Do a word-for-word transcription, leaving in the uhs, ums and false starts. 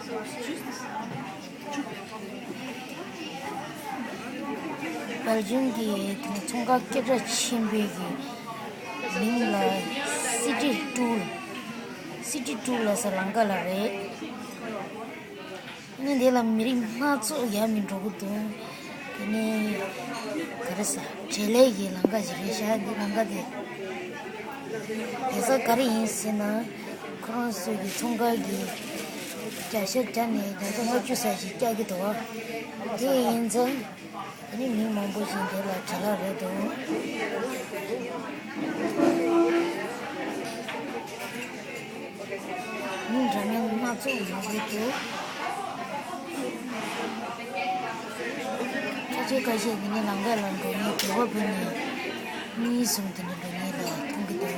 པེལ་ཇམ་གྱི་དེ་ཚོང་ཁང་སྐད་གྲགས་ཆེན་པོའི་གི་མིང་ལ་སི་ཊི་ཊུར། སི་ཊི་ཊུར་ལ་ས་ལམ་ཁ་ལ་རེད། ཨ་ནི་འདི་ལ་མི་རིགས་སྣ་ཚོགས་ཡར་མར་འགྲོ་གི་འདུག་དེ་ནས་ག་རེ་ཟ། བྲེལ་ལས་ཀྱི་ལམ་ཁ་ཞིག་རེད་ཤག་འདི་ལམ་ཁ་དེ། དེ་ས་ག་རེ་ཡིན་ཟེར་ན། ཁོ་རང་ཚོ་གི་ཚོང་ཁང་གི་བརྒྱ་ཆ་བརྒྱ་ནས་བརྒྱ་ཆ་ལྔ་བཅུ་ཙམ་ཞིག་བཀྱག་གི་འདུག་དེ་ཡིན་ཙང་། དེ་ནི་མི་མང་པོ་ཞིག་འདི་ལ་བྲེལ་བ་རེད་འདུག་མི་འདྲ་མིན་སྣ་ཚོགས་ཡོང་གི་འདུག་ཁ་ཤས་ཁ་ཤས་དེ་ནི་ལམ་ཁ་ལ་འགྲོ་མཁན་དུས་བབ་བར་ནས་གཉིས་གསུམ་དེ་འདྲ་འགྲོ་མཁན་ལ་མཐོང་གི་འདུག